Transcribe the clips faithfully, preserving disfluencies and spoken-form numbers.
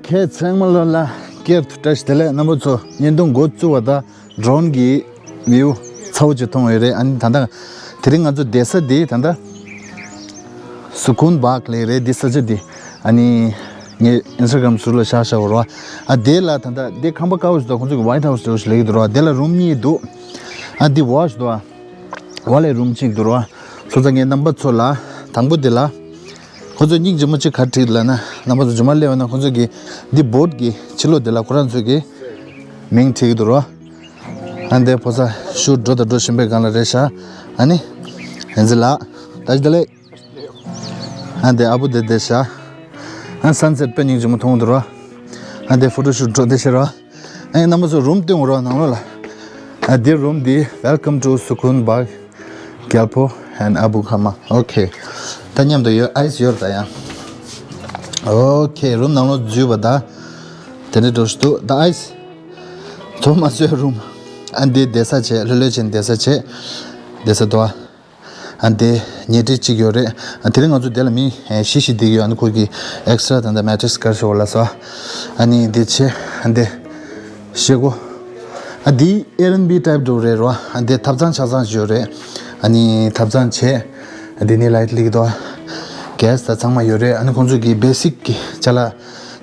ཁྱེད་ཚང་མ་ལོ་ལ་སྐྱར་དུ་བཀྲ་ཤིས་བདེ་ལེགས། རྣམ་པ་ཚོ་བརྙན་ཐུང་འགོ་བཙུགས་པ་དང་ཌོ་རོན་གྱི་བིའུ་ཚ་བོ་ཅིག་མཐོང་ཡོད་རེད། ཨ་ནི་ད་ལྟ་དེ་རིང་ང་ཚོ་བསྡད་ས་འདི་ད་ལྟ་སུ་ཁུན་བག་ལེགས་རེད། འདི་ས་ཆ་འདི་ཨ་ནི་ངས་ཨིན་སི་ཊ་གྷ་རམ་ཟུར་ལ་བཞག་བཞག་པ་རེད་བ། ཨ་དེ་ལ་ད་ལྟ་འདི་ཁང་པ་དཀར་པོ་ཞིག་འདུག་ཁོང་ཚོ་གི་ཝའིཊ་ཧའུ་སི་འདྲ་བོ་ཞིག་ལབ་ཀྱི་འདུག་རེད་བ། དེ་ལ་རུམ་གཉིས་འདུག་ཨ་འདི་ཝ་ཞིག་འདུག་བ། ཝ་ལས་རུམ་གཅིག་འདུག་རེད་བ། སོང་ཙང་ངས་རྣམ་པ་ཚོ་ལ་དང་པོ་འདི་ལ། ཁོ་ཚོས་སྙིང་རྗེ་མོ་གཅིག་ག་རེ་བྲིས་ལབ་ན། རྣམ་པ་ཚོ་རྗེས་མ་སླེབས་ན་ཁོ་ཚོ་གི་འདི་བོཌ་གི་ཕྱི་ལོགས་འདི་ལ་ཁོ་རང་ཚོ་གི་མིང་བྲིས་ཀྱི་འདུག་རོ། ཨ་འདི་ཕོ་གསར་ཤུ་འགྲོ་དང་འགྲོ་བཞིན་པའི་སྒང་ལ་རེད་ཤག་ཨ་ནི་ཡན་ཟི་ལགས་ད་ཅི་ད་ལེ། ཨ་འདི་ཨ་བུ་འདི་བསྡད་ཤག་ཨ་སན་སེཊ་དཔེ་སྙིང་རྗེ་མོ་མཐོང་འདུག་རོ། ཨ་འདི་ཕོ་ཊོ་ཤུ་ཊི་འགྲོ་བསྡད་ཤག་རོ། ཨ་ནི་རྣམ་པ་ཚོ་རུམ་སྟོན་རོགས་ནང་ལོགས་ལ། ཨ་འདི་རུམ་འདི། Welcome to Sukun Bagh Gyalpo and Abu Khama. Okay. ད་མཉམ་དུ་ཡོད། ཨའི་སི་ཡོད་ད་ཡང་། Okay. རུམ་ནང་ལོགས་འཛུལ་བ་ད། དེ་འདྲ་འགྲོ་ཞིག་འདུག་ད་ཨའི་སི། ཚོ་མ་བཟོས་རུམ། ཨ་འདི་བསྡད་ས་བྱས། ལྷོད་ལྷོད་བྱས་བསྡད་ས་བྱས། བསྡད་ས་འདུག་ཨ་འདི་ཉལ་ཁྲི་གཅིག་ཡོད་རེད། ཨ་དེ་རིང་ང་ཚོ་དེ་ལ་མི་ཨེ་བཞི་བཞི་བསྡད་ཀྱི་ཡོད། ཨ་ནི་ཁོ་གི་ཨེག་སི་ཊ་ར་ད་ལྟ་མེ་ཊི་རེ་སི་དཀར་ཞོ་ལ་སོ། ཨ་ནི་འདི་བྱས། ཨ་འདི་ཤེལ་སྒོ། ཨ་འདི་ཨེར་བི་ཨེན་བི་ཊའིབ་འདྲ་བོ་རེད་རོ། ཨ་འདི་ཐབ་ཚང་ཆ་ཚང་ཞིག་ཡོད་རེད། ཨ་ནི་ཐབ་ཚང་བྱས། ཨ་འདི་ནས་ལའིཊ་སླེབས་ཀྱི་འདུག་ཨ་གེ་སི་ད་ཚང་མ་ཡོད་རེད། ཨ་ནི་ཁོང་ཚོ་གི་བེ་སིག་གི་ཅ་ལག་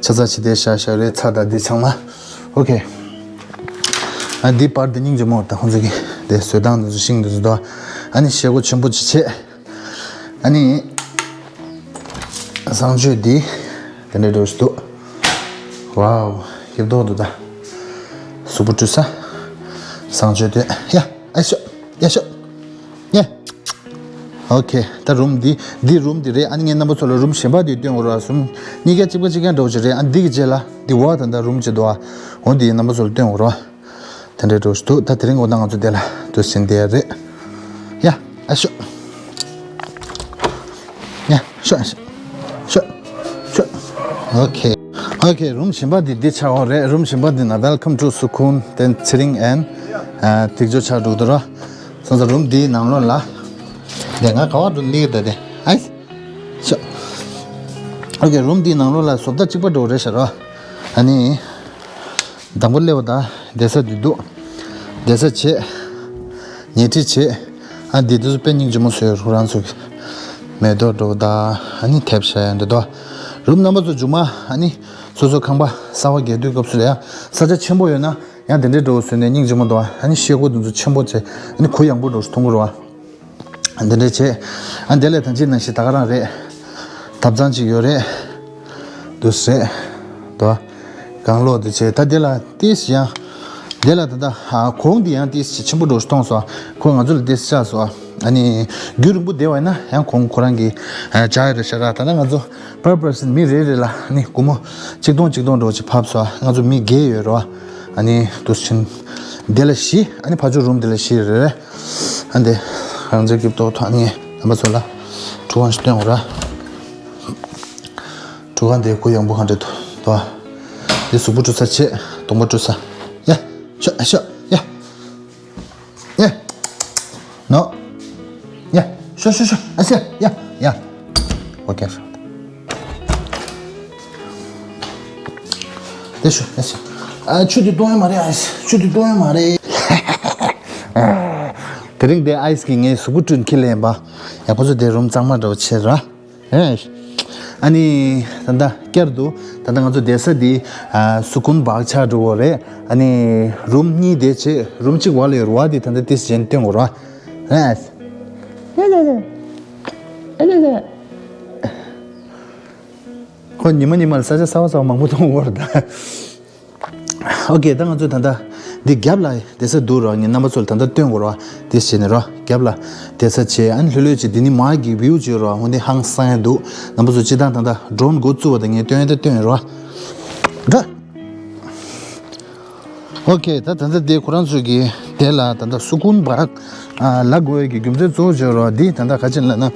ཆ་ཚང་ཞིག་དེ་བཞག་བཞག་རེད། ཚ་དང་འདི་ཚང་མ། ཨོ་ཁེ། ཨ་འདི་བར་འདི་སྙིང་རྗེ་མོ། ད་ཁོང་ཚོ་གི་དེ་བཟོ་སྟངས་འདི་ཚོ་ཤིང་འདི་ཚོ་འདུག་ཨ་ནི་ཤེལ་སྒོ་ཆེན་པོ་ཅིག་བྱས། ཨ་ནི་བཟང་སྤྱོད་འདི་དེ་འདྲ་འདྲ་བོ་ཞིག་འདུག་ཝའོ། ཡིབ་མདོག་འདུག་ད་གཟུགས་པོ་བཀྲུ་ས། བཟང་སྤྱོད་དེ་ཡ། ཨ་ཤོ། ཡ་ཤོ། ཡ། ཨོ་ཁེ། ད་རུམ་འདི་འདི་རུམ་འདི་རེད། ཨ་ནི་ངས་རྣམ་པ་ཚོ་ལ་རུམ་གཞན་པ་འདི་སྟོན་དགོས་ར། རུམ་གཉིས་ཀ་གཅིག་པ་གཅིག་རྐྱང་འདྲ་བོ་ཞིག་རེད། ཨ་འདི་གི་རྗེས་ལ་འདི་བ་ད་ད་རུམ་གཅིག་འདུག་ཨ་འོ་འདི་རྣམ་པ་ཚོ་ལ་སྟོན་དགོས་ར། དེ་འདྲའི་འགྲོ་ཞིག་འདུག་ད་དེ་རིང་འོ་ན་ང་ཚོ་དེ་ལ་དུ་ཕྱིན་བསྡད་རེད། ཡ། ཨ་ཤོ། ཡ། ཤོ་ཤོ། ཤོ་ཤོ། ཨོ་ཁེ། ཨོ་ཁེ། རུམ་གཞན་པ་འདི་འདི་ཆགས་ཡོད་རེད། རུམ་གཞན་པ་འདི་ན་Welcome to Sukun, then Tsiring and ཨ་ཐིག་ཇོ་ཆགས་འདུག་དོ་ར། སོང་ཙང་རུམ་འདིའི་ནང་ལོགས་ལ། དེ་ང་ག་བ་འགྲོ་ལིག་ད་དེ། ཨའི། ཤོ། ཨོ་ཁེ། རུམ་འདིའི་ནང་ལོགས་ལ་བཟོ་ལྟ་གཅིག་པ་འདྲ་བོ་རེད་ཤག་ར། ཨ་ནི། དང་པོ་སླེབས་པ་དང་བསྡད་ས་འདི་འདུག་བསྡད་ས་བྱས། ཉལ་ཁྲི་བྱས། ཨ་འདི་དུས་སུ་དཔེ་སྙིང་རྗེ་མོ་བཟོས། ཁོ་རང་ཚོ་གི་མེ་ཏོག་འདྲ་བོ་དང་ཨ་ནི་དེབ་བཞག་ཡ་འདི་འདུག་རུམ་རྣམ་པ་ཚོ་མཇུག་མ་ཨ་ནི་སོ་སོ་ཁང་པ་གསར་པ་རྒྱག་དུས་སྐབས་སུ་ལ་ཡ་ས་ཆ་ཆེན་པོ་ཡོད་ན་ཡང་དེ་འདྲའི་འདྲ་བོ་བཟོས་ནས་སྙིང་རྗེ་མོ་འདུག་ཨ་ནི་ཤེལ་སྒོ་འདི་ཚོ་ཆེན་པོ་བྱས། ཨ་ནི་གུ་ཡངས་པོ་འདྲ་བོ་ཞིག་མཐོང་གི་རེད་བ། འདི་འདྲ་བྱས། ཨ་འདི་ལས་ཐང་ཆེན་ནང་བཞིན་ད་ག་རང་རེད། ཐབ་ཚང་ཅིག་ཡོད་རེད། འདུག་སེ་རེད། དོ། གང་ལོག་འདི་བྱས། ད་འདི་ལ་ཏིས་ཡང་། འདི་ལ་ད་ལྟ་ཨ་གོང་འདི་ཡང་ཏིས་ཆེན་པོ་འདྲ་བོ་ཞིག་མཐོང་སོང་། ཁོ་ང་ཚོ་ལ་ཏིས་ཆགས་སོང་། ཨ་ནི་རྒྱུན་རིང་པོ་བསྡད་པ་ཡིན་ན་ཡང་གོང་ཁོ་རང་གི་ཨ་ཆགས་ཡོད་རེད་ཤག་ར། ད་ལྟ་ང་ཚོ་པར་པར་སན་མི་རེ་རེ་ལ་ཨ་ནི་སྒོར་མོ་ཆིག་སྟོང་ཆིག་སྟོང་འདྲ་བོ་ཅིག་ཕབ་སོང་། ང་ཚོ་མི་བརྒྱད་ཡོད་རེད་བ། ཨ་ནི་འདུག་སེ་ཕྱིན། འདི་ལ་བཞི། ཨ་ནི་ཕར་ཕྱོགས་རུམ་འདི་ལ་བཞི་རེད། ཨ་འདི་རང་ཚོའི་སྐྱིབས་ཏོག་ཐོག་ནས་རྣམ་པ་ཚོ་ལ་ཁྲུ་གང་ཞིག་སྟོན་འོ་ར། ཁྲུ་གང་དེ་གུ་ཡངས་པོ་གང་འདྲ་འདུག་དོ། འདི་གཟུགས་པོ་བཀྲུ་ས་བྱས། གདོང་པ་བཀྲུ་ས། ཡ། ཤོ་ཤོ། ཡ། ཡ། ནོ། ཡ། ཤོ་ཤོ་ཤོ། ཨ་ཤ། ཡ། ཡ། ཨོ་ཁེ། དེ་ཤོ། ཨ་ཤ། ཨ་ཆུ་དེ་གཏོང་ཡ་མ་རེད། ཨ་ཤ། ཆུ་དེ་གཏོང་ཡ་མ་རེད། དེ་རིང་དེ་ཨའི་སི་གིས་ངའི་གཟུགས་པོ་བཀྲུས་ཁྱེར་ལེན་པ། ཡག་པོ་ཚོ་དེ་རུམ་གཙང་མ་འདྲ་བོ་བྱེད་ར། ཨེ། ཨ་ནི། ད་ལྟ་བསྐྱར་དུ་ད་ལྟ་ང་ཚོ་བསྡད་ས་འདི་ཨ་སུ་ཁུན་བག་ཆགས་འགྲོ་གི་རེད། ཨ་ནི་རུམ་གཉིས་དེ་བྱས། རུམ་གཅིག་བར་ལ་ཡོད་རེད་བ། དེ་ད་ལྟ་ཏིས་གཞན་སྟོན་དགོས་རེད་བ། ཨེ། ཨེ་ལེ་ལེ། ཨེ་ལེ་ལེ། ཁོ་ཉི་མ་ཉི་མ་ལ་ས་ཆ་གསར་པ་གསར་པ་མང་པོ་མཐོང་གི་ཡོད་རེད་ད། ཨོ་ཁེ། ད་ང་ཚོས་ད་ལྟ་འདི་རྒྱབ་ལ་བསྡད་ས་འདུག་ར། ངས་རྣམ་པ་ཚོ་ལ་ད་ལྟ་སྟོན་དགོས་ར། དེ་བྱས་ནས་ར་རྒྱབ་ལ་བསྡད་ས་བྱས། ཨ་ནི་ལྷོད་ལྷོད་བྱས། འདི་ནི་མ་གི་བིའུ་ཅིག་ར། འོ་འདི་ཧང་སང་ཡ་འདུག་རྣམ་པ་ཚོ་སྤྱིར་བཏང་ད་ལྟ་ཌོ་རོན་འགོ་བཙུགས་པ་དང་ངས་སྟོན་ཡ་ད་སྟོན་ཡ་ར། འགྲོ། ཨོ་ཁེ། ད་ད་ལྟ་དེ་ཁོ་རང་ཚོ་གི་དེ་ལ་ད་ལྟ་སུ་ཁུན་བག་ཨ་ལབ་དགོས་ཡས་ཀྱི་རྒྱུ་མཚན་གཙོ་བོ་བརྗོད་རོགས། འདི་ད་ལྟ་ག་ཅི་ལབ་ན།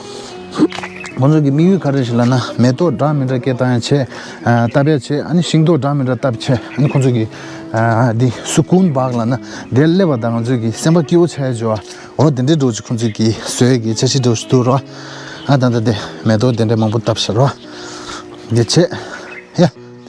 ཁོང་ཚོ་གི་དམིགས་ཡུལ་ག་རེ་ཞིག་ལབ་ན། མེ་ཏོག་འདྲ་མི་འདྲ་སྐད་བཏང་ཡ་བྱས། ཨ་བཏབ་ཡ་བྱས། ཨ་ནི་ཤིང་ཏོག་འདྲ་མི་འདྲ་བཏབ་བྱས། ཨ་ནི་ཁོང་ཚོ་གི་ཨ་འདི་སུ་ཁུན་བག་ལབ་ན་དེ་སླེབས་པ་དང་ང་ཚོ་གི་སེམས་པ་སྐྱིད་པོ་ཆགས་ཡ་བྱས་པ། འོ་དེ་འདྲའི་འདྲ་བོ་ཅིག་ཁོང་ཚོ་གི་བཟོ་ཡ་གི་འཆར་གཞི་འདྲ་བོ་ཞིག་འདུག་རོ། ཨ་ད་ལྟ་དེ་མེ་ཏོག་དེ་འདྲ་མང་པོ་བཏབ་ཤག་རོ། འདི་བྱས། ཡ།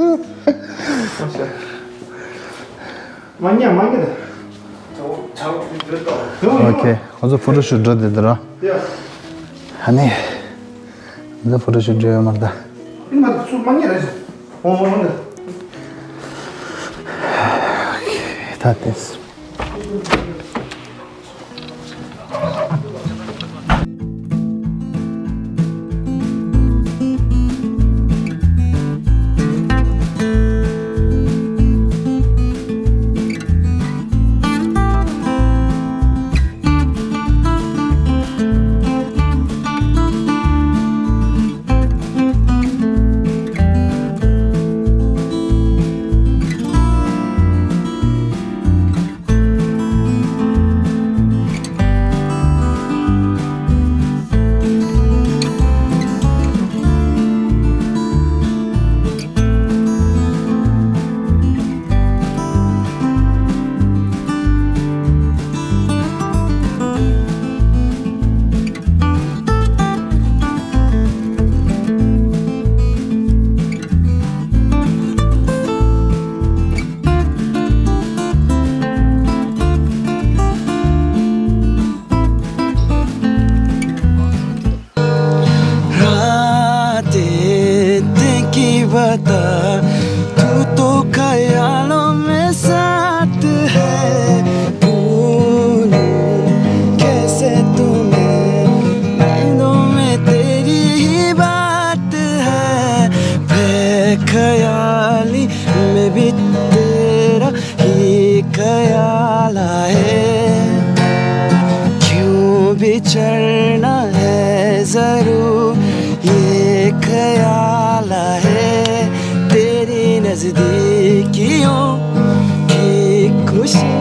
མ་ཉལ་མ་ཉལ། ཨོ་ཁེ། ཁོ་ཚོ་ཕོ་ཊོ་ཤུཊ་འགྲོ་བསྡད་འདུག་ར། ཨ་ནི། ཁོ་ཚོ་ཕོ་ཊོ་ཤུཊ་འགྲོ་ཡོད་མ་རེད་ད། ཨིན་མ་ཚུ་མ་ཉལ་རེད། ཨོ་མ་ཉལ། ད་ཏེས། तू तो ख्यालों में साथ है, भूलूं कैसे तुम्हें, नींदों में तेरी ही बात है, बेख्याली में भी तेरा ही ख्याल आए। क्यों बिछड़ना है जरूर, ये ख्याल आए। तेरी नजदीकियों की खुशी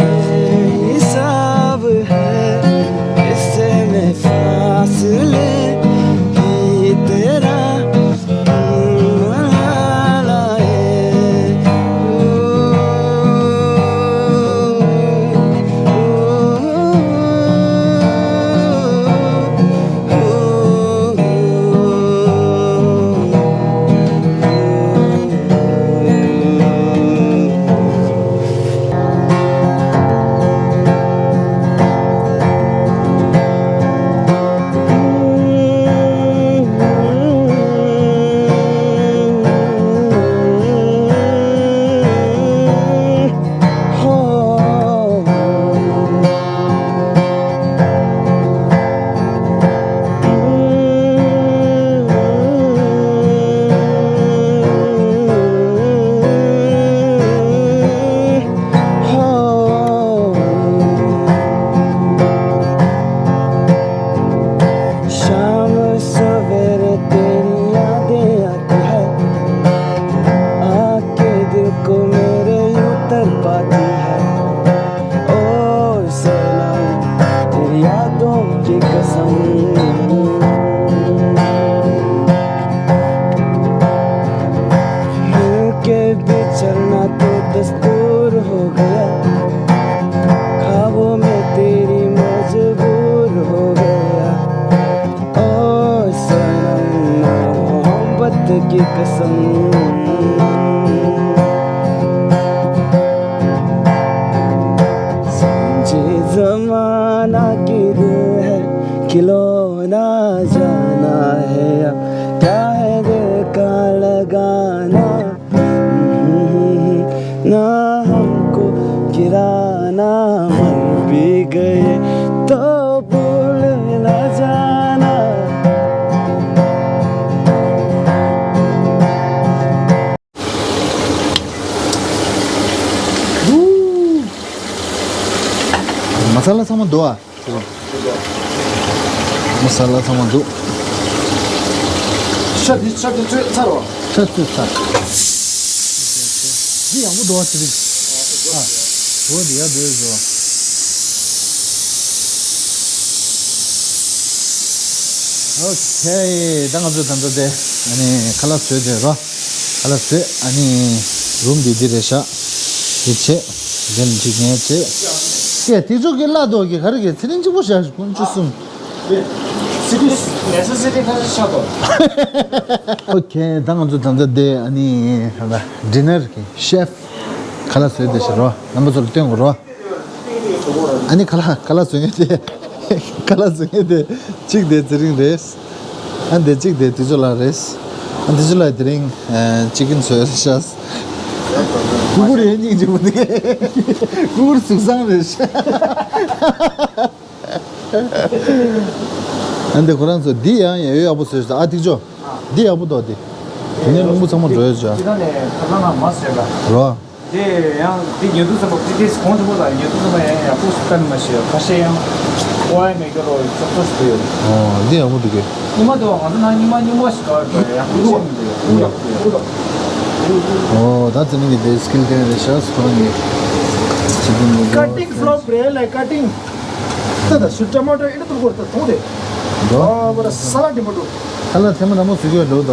बेहिसाब है, इससे मैं फासले ही तेरा शाम सवेरे तेरी यादें आती है, आके दिल को मेरे यूं तड़पाती है। ओ सनम, तेरी यादों की कसम। मिलके बिछड़ना तो दस्तूर हो गया, ख्वाबों में तेरी मजबूर हो गया। ओ सनम, मोहब्बत की कसम। समझे जमाना की दिल है खिलौना, जाना है अब क्या है दिल का लगाना। ना हमको गिराना, मर भी गए तो भूल ना जाना। མ་ས་ལ་ཚང་མ་འདུག་ཨ། མ་ས་ལ་ཚང་མ་འདུག་ཤ་འདི་ཤ་འདི་བཙོས་ཚར་བ། ཤ་བཙོས་ཚར། འདི་ཡག་པོ་འདུག་ཨ། ཚེ་རིང་། ཨ། འོ་འདི་ཡག་འདུག་ཟོ། ཨོ་ཁེ། ད་ང་ཚོ་ད་ལྟ་དེ་ཨ་ནི་ཁ་ལག་བཟོས་དེ་རོ། ཨ་ལ་བཟོས། ཨ་ནི་རུམ་འདི་འདི་རེད་ཤག་འདི་བྱས། འདི་འདི་ངས་བྱས། ཀྱེ་དེ་ཚོ་གི་བརླག་འདུག་གི་ག་རེ་གི་ཚེ་རིང་གཅིག་པོ་བཞག་ཁོང་ཆུ་གསུམ། ཨོ་ཁེ། ད་ང་ཚོ་ད་ལྟ་དེ་ཨ་ནི་ད་ལྟ་ཌི་ནར་གི་ཤེཕ་ཁ་ལག་བཟོས་དེ་ཤག་རོ། རྣམ་པ་ཚོར་སྟོན་དགོས་རོ། ཨ་ནི་ཁ་ལག་ཁ་ལག་བཟོ་མཁན་དེ། ཁ་ལག་བཟོ་མཁན་དེ་གཅིག་དེ་ཚེ་རིང་རེད། ཨ་འདི་གཅིག་དེ་དུས་ཚོད་ལ་རེད། ཨ་དུས་ཚོད་ལ་དེ་རིང་ཅི་ཀིན་བཟོས་ཤག་ཀུ་ཀུ་རེད། སྙིང་རྗེ་པོ་འདུག་ཀུ་ཀུ་གཟུགས་བཟང་རེད་ཤག་ཨ་འདི་ཁོ་རང་ཚོ་འདི་ཡང་ཡ་ཡོ་ཡག་པོ་བཟོས་ཤག་ཨ་ཐིག་ཅོ། འདི་ཡག་པོ་འདུག་འདི། དེ་ནས་རླུང་བུ་ཚང་མ་འགྲོ་ཡོད་ཅག་ཅི་ད་ནས་ཁ་ལག་ནང་མ་བཟོས་པ། རོ། དེ་ཡང་དེ་ཉོ་དུས་ཙམ་པ་དེ་དེ་གོང་དུ་པོ་ལ་ཉོ་དུས་ཙམ་པ་ཡང་ཡག་པོ་ཞིག་བཀའ་མ་ཤེས་ཁ་ཤས་ཡང་ཀོ་ཨའི་མེ་ཀ་རོ་ཙོག་ཙོག་ཞིག་ཡོད། ཨོ་འདི་ཡག་པོ་འདུག་གས། སྙིང་མ་དེ་བ་ང་ཚོ་ནང་སྙིང་མ་སྙིང་མ་ཞིག་ག་ཡག་པོ་ཅིག་མི་འདུག་ཨོ་ད་ཚེ་རིང་གི་དེ་སི་ཀིལ་དེ་རེད་ཤག་ཁོ་རང་གི་ཅི་གིན་མེ་ཀ་རོ། Cutting flop རེད་ལ་ཀ་ཊིང་། ད་ད་ཤུ་ཊ་མ་ཊོ་ཨེ་འདྲ་ཐུག་གོ་ད་ཐུག་དེ། འགྲོ། ཨ་བ་ར་ས་ལ་དེ་མ་འགྲོ། ཁ་ལག་ཐེངས་མ་དང་པོ་བཟོ་གི་ཡོད་འགྲོ་ད།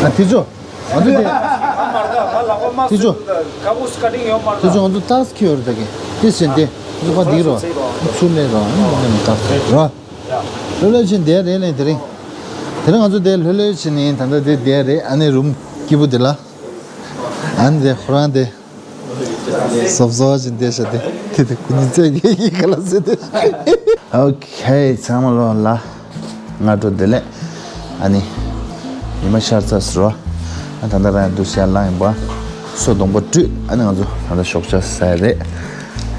ཨ་དེ་ཅོ། ང་ཚོ་དེ། དེ་ཅོ། དེ་ཅོ་ང་ཚོ་ཏཱས་ཁྱེར་ཡོད་རེད་ད་གི། དེ་ཟེར་དེ། ང་ཚོ་ཕ་འདིག་རོ། ཚུར་ལེན་རོ། ཨ་ནི་ཏཱས་ཁྱེར་རོ། ལྷོད་ལྷོད་བྱས་བསྡད་རེད་ལེ་དེ་རིང་། དེ་རིང་ང་ཚོ་དེ་ལྷོད་ལྷོད་བྱས་ནས་ད་ལྟ་དེ་བསྡད་རེད། ཨ་ནི་རུམ་སྐྱིད་པོ་དེ་ལ། ཨ་ནི་དེ་ཁོ་རང་དེ། སོབ་སོབ་ཅིག་བསྡད་ཤག་དེ་དེ་དེ་ཁོ་གཉིས་རྩེ་གི་གི་ག་ལ་ཟེར་དེ། ཨོ་ཁེ། ཚང་མ་ལོ་ལ་སྔ་དྲོ་བདེ་ལེགས། ཨ་ནི་ ཉི་མ་ཤར་ཚར་ཟེར་བ། ཨ་ད་ལྟ་རང་ཡང་འདུག་ཤར་ལངས་ཡིན་པ། སོ་སྡོང་པོ་བཀྲུས། ཨ་ནི་ང་ཚོ་ད་ལྟ་ཞོགས་ཇ་ཟ་ཡ་རེད།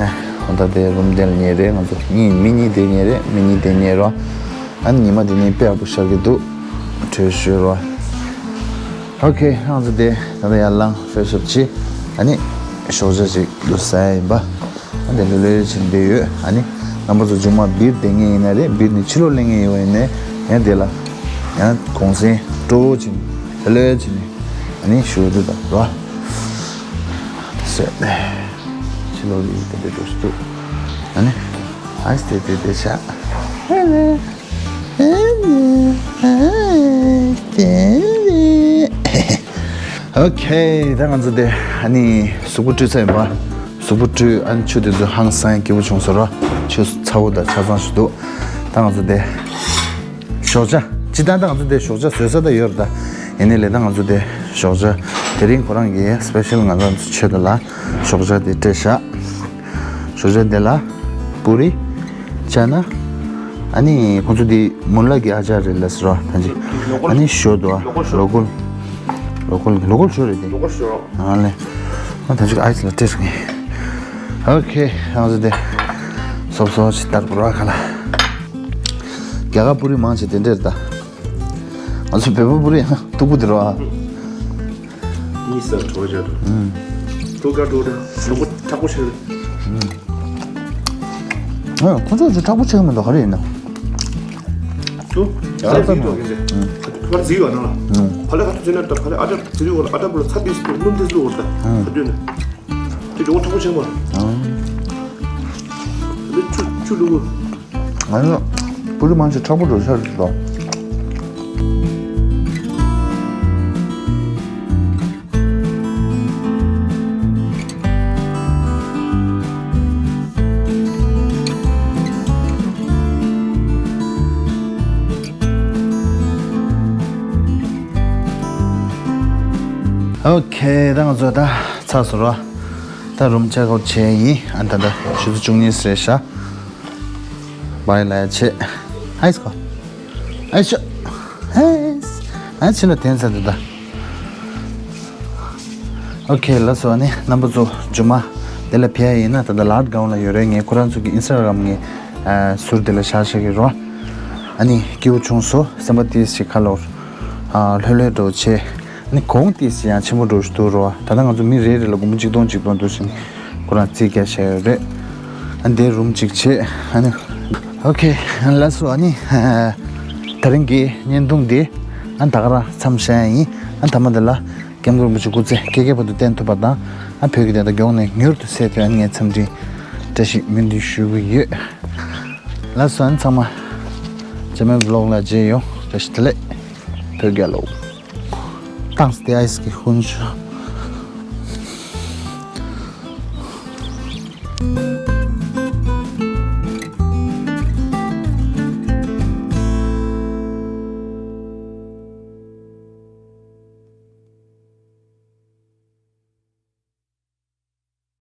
ཨ་ད་ལྟ་དེ་རུམ་དེ་ལ་ཉལ་རེད། ང་ཚོ་གཉིས་མི་གཉིས་དེ་ཉལ་རེད། མི་གཉིས་དེ་ཉལ་རོགས། ཨ་ནི་ཉི་མ་དེ་ནི་དཔེ་ཡག་པོ་ཤར་གི་འདུག་བྲོས་ཤོད་རོགས། ཨོ་ཁེ། ང་ཚོ་དེ་ད་ལྟ་ཡར་ལངས་ཕེ་ཤབ་བྱས། ཨ་ནི་ཞོགས་ཇ་ཅིག་འདུག་ཟ་ཡ་ཡིན་པ། ཨ་དེ་ལྷོད་ལྷོད་བྱས་བསྡད་ཡོད། ཨ་ནི་རྣམ་པ་ཚོ་མཇུག་མ་སྦིར་དེ་ངེས་ཡིན་ན་རེད། སྦིར་ནི་ཕྱི་ལོགས་ལེན་ངེས་ཡོད་ཡིན་ནའི་ཡང་དེ་ལ་ཡང་གུང་སེང་སྤྲོ་བོ་བྱས་ནས་ལྷོད་ལྷོད་བྱས་ནས་ཨ་ནི་ཞུ་འདུག་ད་རོ། ཟེར་ནས་ཕྱི་ལོགས་ལ་དེ་འདྲ་འགྲོ་ཞིག་འདུག་ཨ་ནི་ཨ་སི་དེ་དེ་དེ་ཤ། ཨོ་ཁེ། ད་ང་ཚོ་དེ་ཨ་ནི་གཟུགས་པོ་བཀྲུས་ཚར་ཡིན་པ། གཟུགས་པོ་བཀྲུས། ཨ་ནི་ཆུ་དེ་ཚོ་ཧང་སང་སྐྱིད་པོ་བྱུང་ཟེར་རོ། ཆུ་ཚ་བོ་དང་ཆ་ཚང་ཞིག་འདུག་ད་ང་ཚོ་དེ་ཞོགས་ཇ། སྤྱིར་བཏང་ད་ང་ཚོ་དེ་ཞོགས་ཇ་བཟོས་ས་ད་ཡོད་རེད་ད། ཡིན་ནའི་ལས་ད་ང་ཚོ་དེ་ཞོགས་ཇ་དེ་རིང་ཁོ་རང་གི་སི་པེ་ཤལ་ང་རང་ཚོ་ཆེད་དུ་ལ་ཞོགས་ཇ་དེ་སྤྲད་བཞག་ཞོགས་ཇ་དེ་ལ་པུ་རི། ཅ་ན། ཨ་ནི་ཁོང་ཚོ་དེ་མུ་ལ་གི་ཨ་ཅར་རེད་ལ་ཟེར་བ་ད་ཅི། ཨ་ནི་ཞོ་དོ། ལོ་གོལ། ལོ་གོལ། ལོ་གོལ་ཞོ་རེད་དེ། ཨ་ལེ། ཨ་ད་ཅི་ཨའི་སི་ལ་སྤྲད་སོང་ངས། ཨོ་ཁེ། ང་ཚོ་དེ་སོབ་སོབ་ཅིག་ལྟར་བོར་བ་ག་ལ། རྒྱ་གར་པུ་རི་མང་ཆེ་དེ་འདྲ་རེད་ད། ང་ཚོ་བོད་པ་པུ་རི་ཡང་སྟུག་པོ་དེ་རེད་བ། གཉིས་སར་གྲོ་ཆ་དང་། ཀྲོ་ཀ་ཀྲོ་ཀྲ་ཀྲོ་ཀྲ་ཀྲོ་ཆ། ཨ་ཁོ་ཚོ་ཅིག་མཁྲེགས་པོ་ཆགས་མི་འདུག་ག་རེ་ཡིན་ན། ཚུ། ཨ་ལ་ཙམ་མ། ཕར་ཙི་ཡོད་ན་ལ། ཕ་ལ་ཁ་ཐུ་ཙི་ན་ད་ཕ་ལ་ཨ་ཏྲ་ཙི་རི་ཝ་ལ་ཨ་ཏྲ་པུ་ལ་ཚ་ཏིས་ཏུ་སྣུམ་ཏིས་ལུ་ཝ་ད་ཁ་ཏུ་ན། དེ་ཇོ་བོ་མཁྲེགས་པོ་ཆགས་མ། ཨ་ལེ་ཆུ་ཆུ་ལུ་ཝ། ང་ནི་པུ་རི་མང་ཆེ་མཁྲེགས་པོ་འགྲོ་ཤར་རེད་དོ། ཨོ་ཁེ། ད་ང་ཚོ་ད་ཚར་སོང་ར། ད་རུམ་ཅེག་ཨའུཊ་བྱས་ཡིན། ཨ་ད་ད་ཆུ་ཚོད་བཅུ་གཉིས་ཟེར་ཤག་བྷའི་ལབ་ཡ་བྱས། ཨའི་སི་ཁོ། ཨའི་ཤོ། ཧེས། ཨ་ཕྱི་ལ་དེ་ཚར་དུས་ད། ཨོ་ཁེ། ལགས་སོ། ཨ་ནི་རྣམ་པ་ཚོ་མཇུག་མ་དེ་ལ་ཕེབས་ཡ་ཡིན་ན་ད་ལྟ་ལཱཌ་གའོན་ལ་ཡོད་རེད། ངས་ཁོ་རང་ཚོ་གི་ཨིན་སི་ཊ་གྷ་རམ་ངས་ཨ་ཟུར་དེ་ལ་བཞག་བཞག་གི་རོ། ཨ་ནི་སྐྱིད་པོ་བྱུང་སོང་། སེམས་པ་ཏིས་ཞིག་ཁ་ལོར་ཨ་ལྷོད་ལྷོད་འགྲོ་བྱས། ཨ་ནི་གོང་ཏིས་ཡང་ཆེན་པོ་འགྲོ་བཞིན་འདུག་རོ། ད་ལྟ་ང་ཚོ་མི་རེ་རེ་ལ་སྒོར་མོ་གཅིག་སྟོང་གཅིག་སྟོང་འདུག་བཞིན་ཁོ་རང་རྩིས་རྒྱག་བཞག་ཡོད་རེད། ཨ་ནི་དེ་རུམ་གཅིག་བྱས། ཨ་ནི་ཨོ་ཁེ། ལགས་སོ། ཨ་ནི་ད་རིང་གི་བརྙན་ཐུང་འདི་ཨ་ད་ག་རང་མཚམས་བཞག་ཡ་ཡིན། ཨ་མཐའ་མ་འདི་ལ་སྐྱབས་མགོན་རིན་པོ་ཆེ་སྐུ་ཚེ་ཁྱེད་ཀྱི་བར་དུ་བརྟན་ཐུབ་པ་དང་། ཨ་བོད་ཀྱི་བདེན་མཐའ་མགྱོགས་ནས་མྱུར་དུ་གསལ་ཐུབ་ཡ་ངས་འཚམས་འདྲི་བཀྲ་ཤིས་སྨོན་འདུན་ཞུ་གི་ཡོད། ལགས་སོ། ཨ་ནི་ཚང་མ་རྗེས་མའི་བི་ལོག་ལ་མཇལ་ཡོང་། བཀྲ་ཤིས་བདེ་ལེགས། བོད་རྒྱལ་ལོ། ཏང་སྟེ་ཨའི་སི་གི་ཧུན་ཤོ།